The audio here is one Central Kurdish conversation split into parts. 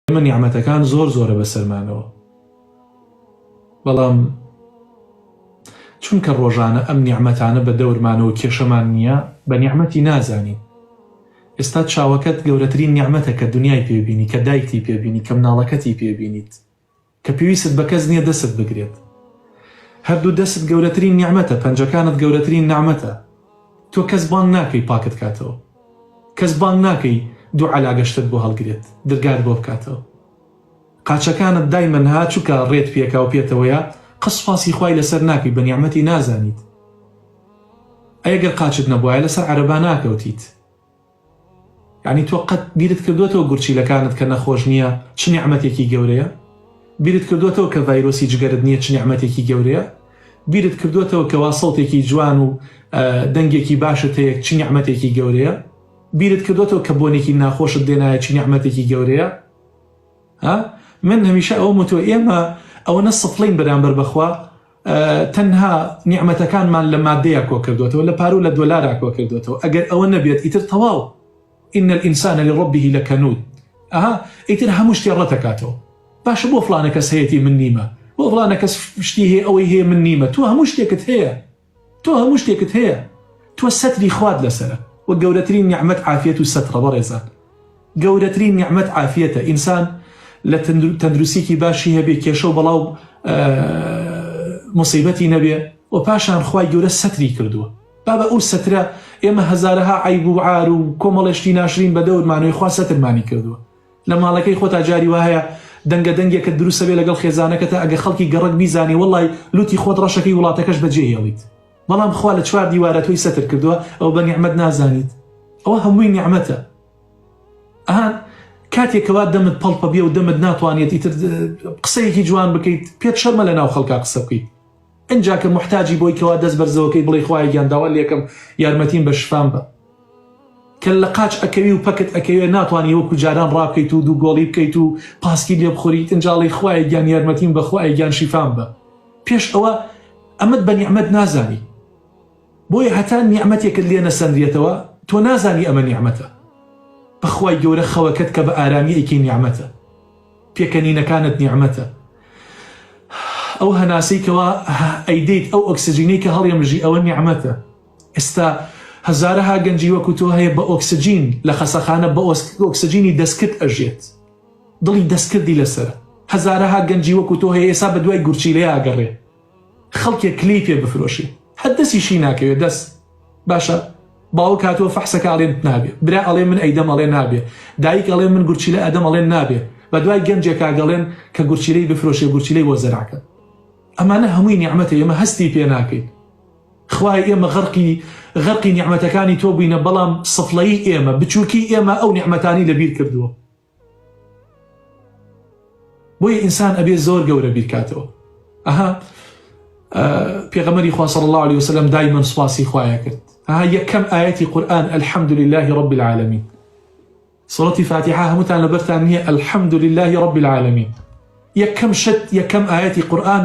ئێمە نیعمەتەکان زۆر زۆرە بەسەرمانەوە بەڵام چونکە ڕۆژانە ئەم نیعمەتانە بە دەورمانەوە کێشەمان نییە بە نیعمەتی نازانین ئێستا چاوەکەت گەورەترین نیعمەتە کە دنیای پێبینی کە دایکتی پێبینی کە مناڵەکەتی پێبینیت کە پێویستت بە کەس نییە دەست بگرێت هەردوو دەست گەورەترین نیعمەتە پەنجەکانت گەورەترین نعمەتە تۆ کەس بانگ ناکەی پاکت کاتەوە کەس بانگ ناکەی دوو عەلاگە شتت بۆ هەڵگرێت درگات بۆ بکاتەوە قاچەکانت دایمەن ها چوکە ڕێت پێکا و پێتەوەیە قە سوپاسی خوای لەسەر ناکەی بە نیعمەتی نازانیت ئەی گەر قاچت نەبوایە لەسەر عەرەبا ناکەوتیت. یانی تۆ قەت بیرت کردۆتەوە گورچیلەکانت کە نەخۆش نییە چ نیعمەتێکی گەورەیە؟ بیرت کردۆتەوە کە ڤایرۆسی جگەرت نییە چ نیعمەتێکی گەورەیە؟ بیرت کردۆتەوە کەوا سەوتێکی جوان و دەنگێکی باشت هەیە چ نیعمەتێکی گەورەیە؟ بیرت کردۆتەوە کە بۆنێکی ناخۆشت لێنایە چ نیعمەتێکی گەورەیە؟ ها؟ من هەمیشە ئەوەم وتووە ئێمە ئەوەنە سفڵین بەرامبەر بەخوا تەنها نیعمەتەکانمان لە مادەیا کۆکردۆتەوە لە پارو لە دۆلارا کۆکردۆتەوە ئەگەر ئەوە نەبێت ئیتر تەواو ان الانسان لربه لکنود ئەها ئیتر هەموو شتێ ڕەتەکاتەوە باشە بۆ فڵانە کەس هەیەتی من نیمە بۆ فڵانە کەس شتی هەیە ئەوەی هەیە من نیمە تۆ هەموو شتێکت هەیە تۆ هەموو شتێکت هەیە تۆ سەتری خوات لەسەرە وە گەورەترین نیعمەت عافیەت و سەترە بەڕێزان گەورەترین نیعمەت عافیەتە ئینسان لە تەندروستیکی باشی هەبێ کێشە و بەڵاو مصیبەتی نەبێ و پاشان خوای گەورە سەتری کردووە بابە ئەو سەترە ئێمە هەزارەها عیب و عار و کۆمەڵێشتی ناشرین بە دەورمانەوەی خوا سەترمانی کردووە لە ماڵەکەی خۆتا جاری وا هەیە دەنگە دەنگێکت دروستە بێ لەگەڵ خێزانەکەتا ئەگە خەڵکی گەڕەک بیزانێ وەڵای لوتی خۆت ڕەشەکەی وڵاتەکەش بەجێ هێڵیت بەڵام خوا لە چوار دیوارە تۆی سەتر کردووە ئەوە بە نیعمەت نازانیت ئەوە هەمووی نیعمەتە ئەها کاتێک کەوا دەمت پەڵپە بێ و دەمت ناتوانێت ئیتر قسەیەکی جوان بکەیت پێت شەرمە لە ناو خەڵکا قسە بکەیت ئینجا کە موحتاجی بۆی کەوا دەست بەرزەوەکەی بڵێی خوایە گیان داوات لێکەم یارمەتیم بە شفام بە کە لە قاچ ئەکەوی و پەکت ئەکەوێ ناتوانی وەکو جاران ڕابکەیت و دوو گۆڵی بکەیت و پاسکی لێ بخوریت ئینجا ئەڵێی خوایە گیان یارمەتیم بە خوایە گیان شیفام بە پێش ئەوە ئەمەت بە نیعمەت نازانی بۆیە هەتا نیعمەتێکت لێ نەسەنرێتەوە تۆ نازانی ئەمە نیعمەتە بەخوای گەورە خەوەکەت کە بە ئارامی ئەیکەی نیعمەتە پێکەنینەکانت نیعمەتە ئەو هەناسەی کەوا ئەیدەیت ئەو ئۆکسجینەی کە هەڵیەمژی ئەوە نیعمەتە ئێستا هەزارەها گەنجی وەکو تۆ هەیە بە ئۆکسجین لە خەسەخانە بە ئۆکسجینی دەستکرد ئەژێت دڵی دەستکردی لەسەر هەزارەها گەنجی وەکو تۆ هەیە ئێستا بە دوای گورچیلەیە ئەگەڕێ خەڵکێک کلەی پێ بفرۆشێ هەر دەسیشی ناکەوێ دەس باشە باوک هاتووە فەحسەکە ئەڵێن نابێ برا ئەڵێ من ئەیدەم ئەڵێ نابێ دایک ئەڵێ من گورچیلە ئەدەم ئەڵێن نابێ بە دوای گەنجێکا گەڵێن کە گورچیلەی بفرۆشێ گورچیلەی بۆ زەرعکەن ئەمانە هەمووی نیعمەتە ئێمە هەستی پێ ناکەین خوای ئێمە غەرقی غەرقی نیعمەتەکانی تۆ بووینە بەڵام سفڵەیی ئێمە بچووکی ئێمە ئەو نیعمەتانی لەبیر کردووە بۆیە ئینسان ئەبێ زۆر گەورە بیرکاتەوە ئەها پێغەمەری خوا صلی الله علیه وسلم دایما سوپاسی خوایە کرد ئەها یەکەم ئاەتی قورئان الحمد لله رب العالمین سورەتی فاتحە هەمووتان لەبەرتان نییە الحمد لله رب العالمین یەکەم شت یەکەم ئاەتی قورئان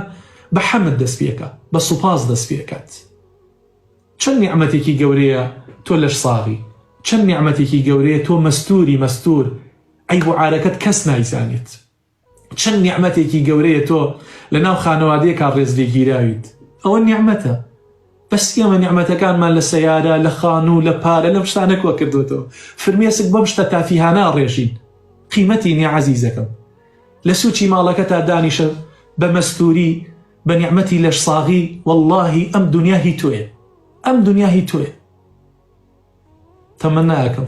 بە حەمد دەست پێکە بە سوپاس دەست پێکات چەند نیعمەتێکی گەورەیە تۆ لەش ساغی چەند نیعمەتێکی گەورەیە تۆ مەستوری مەستور عەیب و عارەکەت کەس نایزانێت چەند نیعمەتێکی گەورەیە تۆ لە ناو خانەوادەیەکا ڕێزلێگیراویت ئەوە نیعمەتە بەس ئێمە نیعمەتەکانمان لە سەیارە لە خانوو لە پارە لەم شتانە کۆ کردوێتەوە فرمێسک بەم شتە تافیهانە ڕێژین قیمەتی نیە عەزیزەکەم لە سوچی ماڵەکەتا دانیشە بە مەستوری بە نیعمەتی لەش ساغی وەڵاهی ئەم دونیا هی تۆیە ئەم دونیا هی تۆیە تەمەنا ئەکەم.